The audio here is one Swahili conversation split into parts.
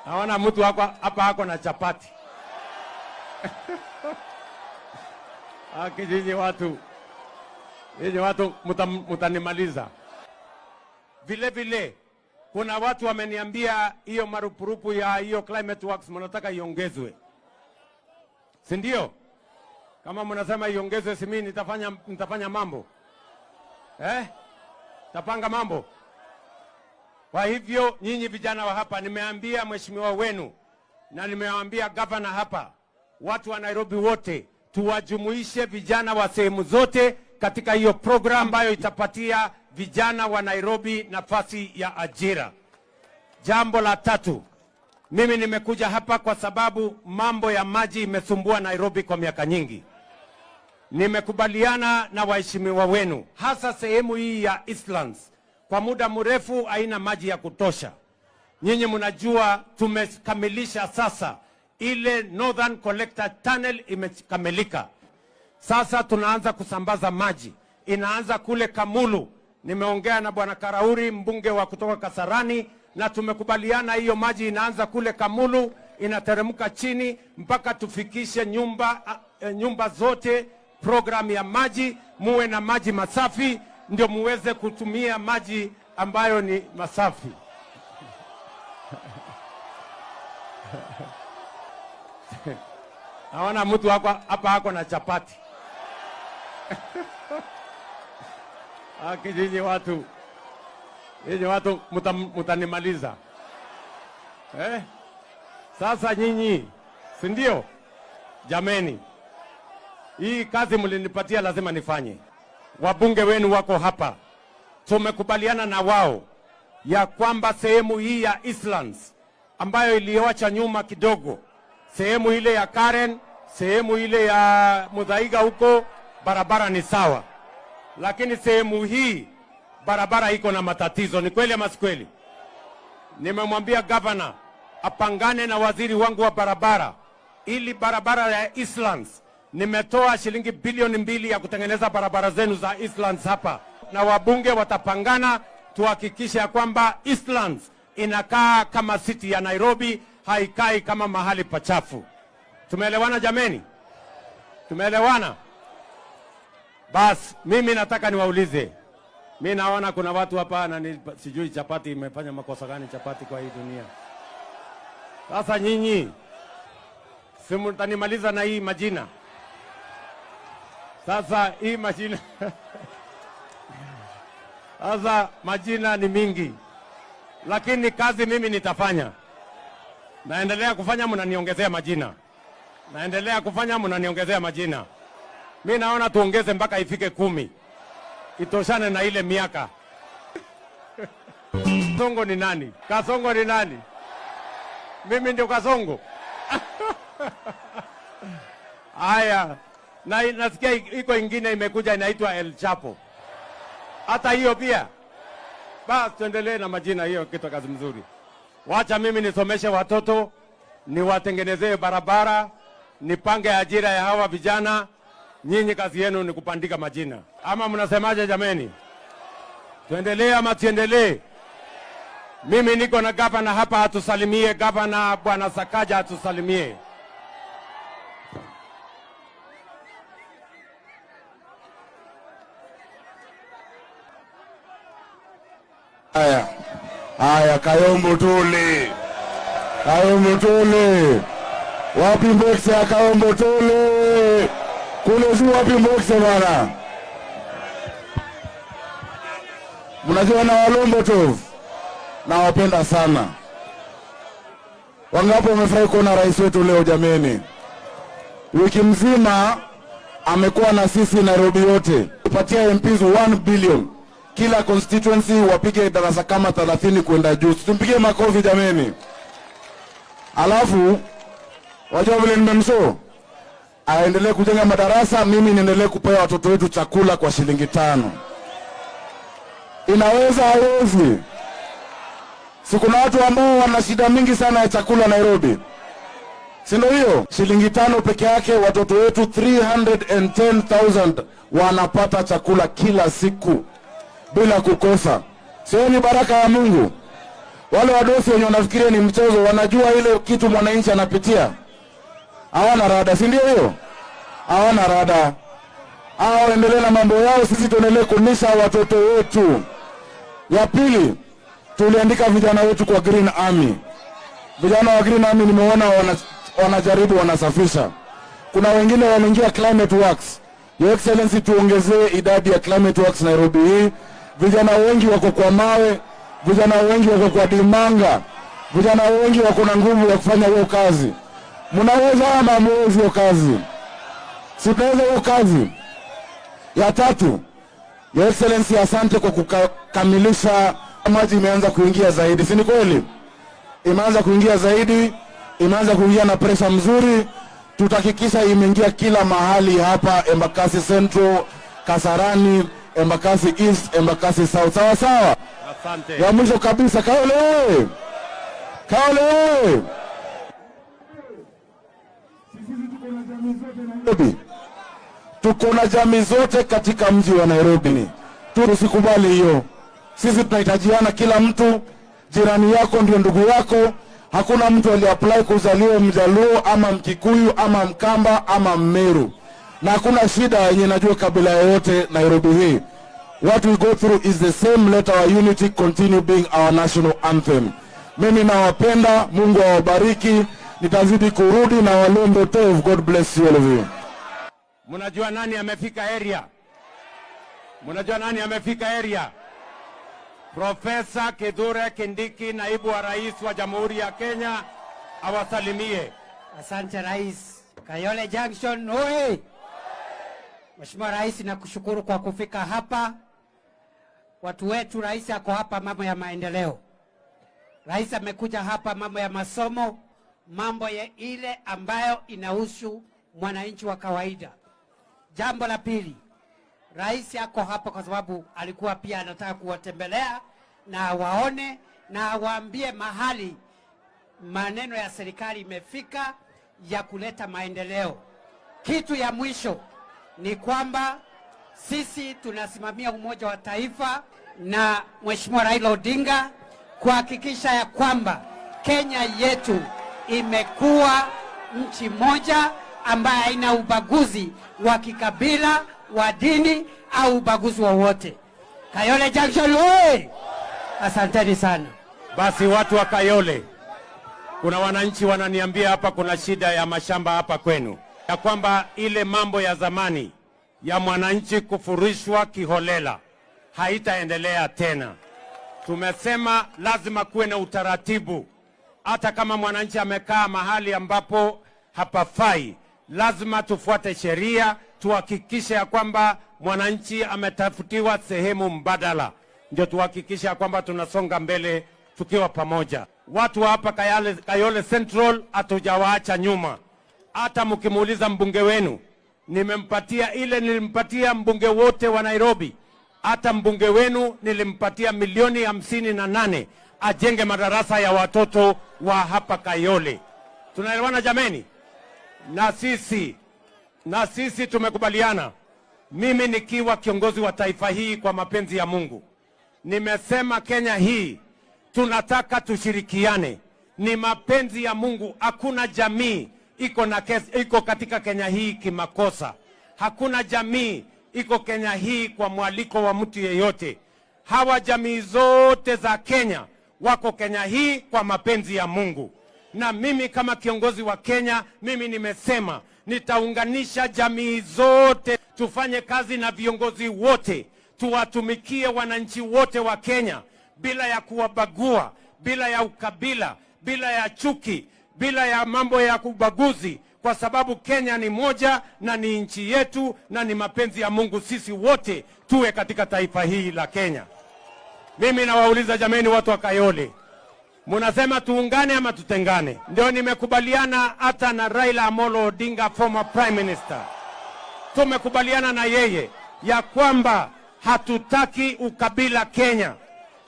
Naona mtu hapa ako na chapati. Aki nyinyi watu, nyinyi watu mutanimaliza. Vile vile kuna watu wameniambia hiyo marupurupu ya hiyo Climate Works mnataka iongezwe, si ndio? Kama mnasema iongezwe, si mimi nitafanya mambo, eh? Tapanga mambo. Kwa hivyo nyinyi vijana wa hapa, nimeambia mheshimiwa wenu na nimewaambia gavana hapa, watu wa Nairobi wote tuwajumuishe vijana wa sehemu zote katika hiyo program ambayo itapatia vijana wa Nairobi nafasi ya ajira. Jambo la tatu, mimi nimekuja hapa kwa sababu mambo ya maji imesumbua Nairobi kwa miaka nyingi. Nimekubaliana na waheshimiwa wenu, hasa sehemu hii ya Eastlands kwa muda mrefu haina maji ya kutosha. Nyinyi mnajua tumekamilisha sasa ile Northern Collector Tunnel imekamilika. Sasa tunaanza kusambaza maji, inaanza kule Kamulu. Nimeongea na bwana Karauri, mbunge wa kutoka Kasarani, na tumekubaliana hiyo maji inaanza kule Kamulu, inateremka chini mpaka tufikishe nyumba zote program ya maji, muwe na maji masafi, ndio muweze kutumia maji ambayo ni masafi. Naona mtu hapa ako na chapati. Aki nyinyi watu, nyinyi watu mutanimaliza. Sasa nyinyi, si ndio? Jameni, hii kazi mlinipatia lazima nifanye. Wabunge wenu wako hapa. Tumekubaliana na wao ya kwamba sehemu hii ya Eastlands ambayo iliyoacha nyuma kidogo, sehemu ile ya Karen, sehemu ile ya Muthaiga huko barabara ni sawa, lakini sehemu hii barabara iko na matatizo. Ni kweli ama si kweli? Nimemwambia governor apangane na waziri wangu wa barabara ili barabara ya Eastlands, nimetoa shilingi bilioni 2 ya kutengeneza barabara zenu za Eastlands hapa, na wabunge watapangana tuhakikishe ya kwamba Eastlands inakaa kama city ya Nairobi, haikai kama mahali pachafu. Tumeelewana jameni? Tumeelewana? Bas, mimi nataka niwaulize. Mimi naona kuna watu hapa na sijui chapati imefanya makosa gani chapati kwa hii dunia. Sasa nyinyi si mtanimaliza na hii majina. Sasa hii majina sasa majina ni mingi, lakini kazi mimi nitafanya. Naendelea kufanya, mnaniongezea majina. Naendelea kufanya, mnaniongezea majina. Mimi naona tuongeze mpaka ifike 10. Itoshane na ile miaka. Kasongo ni nani? Kasongo ni nani? Mimi ndio Kasongo. Haya, na nasikia iko ingine imekuja inaitwa El Chapo. Hata hiyo pia. Bas, tuendelee na majina hiyo, kitu kazi mzuri. Wacha mimi nisomeshe watoto, niwatengenezee barabara, nipange ajira ya hawa vijana. Nyinyi kazi yenu ni kupandika majina. Ama mnasemaje jameni? Tuendelee ama tuendelee? Mimi niko na gavana hapa, atusalimie. Gavana Bwana Sakaja atusalimie. Haya. Haya, Kayombo Tuli. Kayombo Tuli. Wapi mboxe ya Kayombo Tuli? Kule juu wapi mboxe bana? Mnajua na Walombo tu. Nawapenda sana. Wangapi wamefurahi kuona rais wetu leo jameni? Wiki mzima amekuwa na sisi Nairobi yote. Tupatia MPs 1 billion. Kila constituency wapige darasa kama 30 kwenda juu. Tumpigie makofi jameni. Alafu wajua vile nimemshow, aendelee kujenga madarasa, mimi niendelee kupea watoto wetu chakula kwa shilingi 5. Inaweza haiwezi? Si kuna watu ambao wana shida mingi sana ya chakula Nairobi? Si ndio hiyo? Shilingi 5 peke yake watoto wetu 310,000 wanapata chakula kila siku bila kukosa. Sio ni baraka ya Mungu? Wale wadosi wenye wanafikiria ni mchezo, wanajua ile kitu mwananchi anapitia. Hawana rada, si ndio hiyo? Hawana rada. Hao waendelee na mambo yao, sisi tuendelee kulisha watoto wetu. Ya pili, tuliandika vijana wetu kwa Green Army. Vijana wa Green Army nimeona wanajaribu, wanasafisha. Kuna wengine wameingia Climate Works. Your Excellency, tuongezee idadi ya Climate Works Nairobi hii. Vijana wengi wako kwa mawe, vijana wengi wako kwa dimanga, vijana wengi wako na nguvu ya kufanya hiyo kazi. Mnaweza ama hamwezi hiyo kazi? Si tunaweza hiyo kazi? Ya tatu, Your Excellency, asante kwa kukamilisha. Maji imeanza kuingia zaidi, si ni kweli? Imeanza kuingia zaidi, imeanza kuingia na pressure mzuri. Tutahakikisha imeingia kila mahali hapa Embakasi Central, Kasarani, Embakasi East, Embakasi South. Sawa sawa. Asante. Ya mwisho kabisa, Kayole oye! Kayole oye! Nairobi. Tuko na jamii zote katika mji wa Nairobi. Tusikubali hiyo. Sisi tunahitajiana, kila mtu, jirani yako ndio ndugu yako. Hakuna mtu aliapply kuzaliwa Mjaluo ama Mkikuyu ama Mkamba ama Mmeru, na hakuna shida yenye najua kabila yoyote Nairobi hii. What we go through is the same. Let our unity continue being our national anthem. Mimi nawapenda, Mungu awabariki. Nitazidi kurudi na Walombe Tov. God bless you all of you. Mnajua nani amefika area? Mnajua nani amefika area? Profesa Kithure Kindiki, naibu wa rais wa Jamhuri ya Kenya, awasalimie. Asante Rais. Kayole Junction oye! Mheshimiwa Rais, nakushukuru kwa kufika hapa. Watu wetu, rais ako hapa mambo ya maendeleo. Rais amekuja hapa mambo ya masomo, mambo ya ile ambayo inahusu mwananchi wa kawaida. Jambo la pili, rais ako hapa kwa sababu alikuwa pia anataka kuwatembelea na waone na awaambie mahali maneno ya serikali imefika ya kuleta maendeleo. Kitu ya mwisho ni kwamba sisi tunasimamia umoja wa taifa na Mheshimiwa Raila Odinga kuhakikisha ya kwamba Kenya yetu imekuwa nchi moja ambayo haina ubaguzi wa kikabila, wa dini au ubaguzi wowote. Kayole Junction oye! Asanteni sana. Basi watu wa Kayole, kuna wananchi wananiambia hapa kuna shida ya mashamba hapa kwenu, ya kwamba ile mambo ya zamani ya mwananchi kufurishwa kiholela haitaendelea tena. Tumesema lazima kuwe na utaratibu, hata kama mwananchi amekaa mahali ambapo hapafai, lazima tufuate sheria, tuhakikishe ya kwamba mwananchi ametafutiwa sehemu mbadala, ndio tuhakikishe ya kwamba tunasonga mbele tukiwa pamoja. Watu wa hapa Kayole Central hatujawaacha nyuma. Hata mkimuuliza mbunge wenu, nimempatia ile nilimpatia mbunge wote wa Nairobi, hata mbunge wenu nilimpatia milioni 58 ajenge madarasa ya watoto wa hapa Kayole. Tunaelewana jameni? Na sisi tumekubaliana, mimi nikiwa kiongozi wa taifa hii kwa mapenzi ya Mungu, nimesema Kenya hii tunataka tushirikiane. Ni mapenzi ya Mungu. Hakuna jamii iko katika Kenya hii kimakosa. Hakuna jamii iko Kenya hii kwa mwaliko wa mtu yeyote. Hawa jamii zote za Kenya wako Kenya hii kwa mapenzi ya Mungu. Na mimi kama kiongozi wa Kenya, mimi nimesema nitaunganisha jamii zote, tufanye kazi na viongozi wote, tuwatumikie wananchi wote wa Kenya bila ya kuwabagua, bila ya ukabila, bila ya chuki, bila ya mambo ya ubaguzi, kwa sababu Kenya ni moja na ni nchi yetu, na ni mapenzi ya Mungu sisi wote tuwe katika taifa hili la Kenya. Mimi nawauliza jameni, watu wa Kayole, munasema tuungane ama tutengane? Ndio nimekubaliana hata na Raila Amolo Odinga, former prime minister, tumekubaliana na yeye ya kwamba hatutaki ukabila Kenya,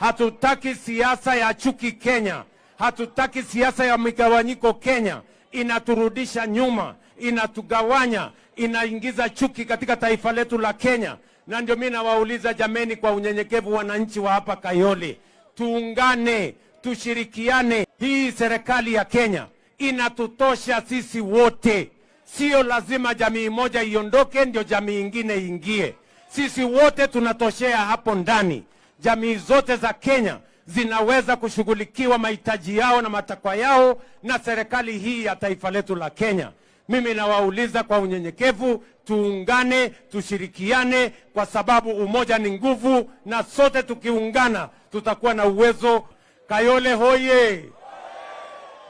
hatutaki siasa ya chuki Kenya, hatutaki siasa ya migawanyiko Kenya. Inaturudisha nyuma, inatugawanya, inaingiza chuki katika taifa letu la Kenya. Na ndio mimi nawauliza jameni, kwa unyenyekevu, wananchi wa hapa Kayole, tuungane, Tushirikiane. Hii serikali ya Kenya inatutosha sisi wote. Sio lazima jamii moja iondoke ndio jamii ingine ingie. Sisi wote tunatoshea hapo ndani. Jamii zote za Kenya zinaweza kushughulikiwa mahitaji yao na matakwa yao na serikali hii ya taifa letu la Kenya. Mimi nawauliza kwa unyenyekevu, tuungane, tushirikiane, kwa sababu umoja ni nguvu, na sote tukiungana tutakuwa na uwezo. Kayole hoye!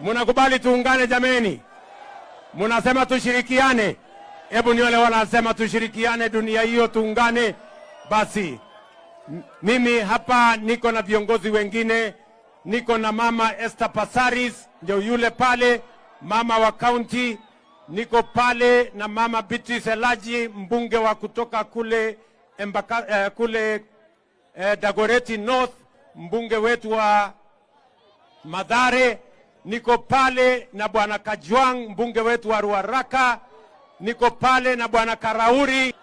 Munakubali tuungane jameni? Munasema tushirikiane? Hebu nione wanasema tushirikiane, dunia hiyo tuungane. Basi mimi hapa niko na viongozi wengine, niko na mama Esther Passaris, ndio yule pale, mama wa county. Niko pale na mama Beatrice Elachi, mbunge wa kutoka kule Embaka, kule Dagoretti North, mbunge wetu wa Mathare. Niko pale na bwana Kajwang, mbunge wetu wa Ruaraka. Niko pale na bwana Karauri,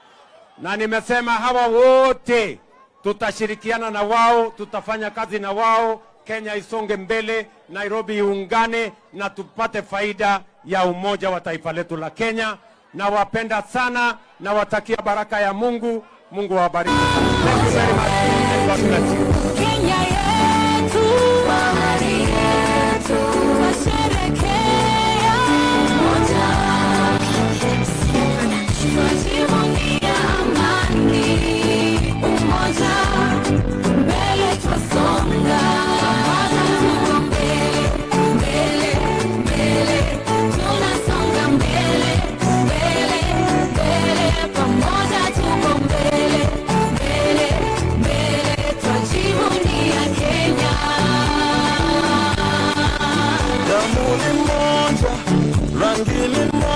na nimesema hawa wote tutashirikiana na wao, tutafanya kazi na wao, Kenya isonge mbele, Nairobi iungane na tupate faida ya umoja wa taifa letu la Kenya. Nawapenda sana, nawatakia baraka ya Mungu. Mungu awabariki. Thank you very much and God bless you. Kenya yetu, fahari yetu, twasherekea moja, twajivunia amani, umoja, mbele twasonga, tuko mbele, mbele, mbele, tunasonga mbele, mbele, mbele, pamoja tuko mbele, mbele, mbele, twajivunia Kenya. Damu ni moja, rangi ni moja.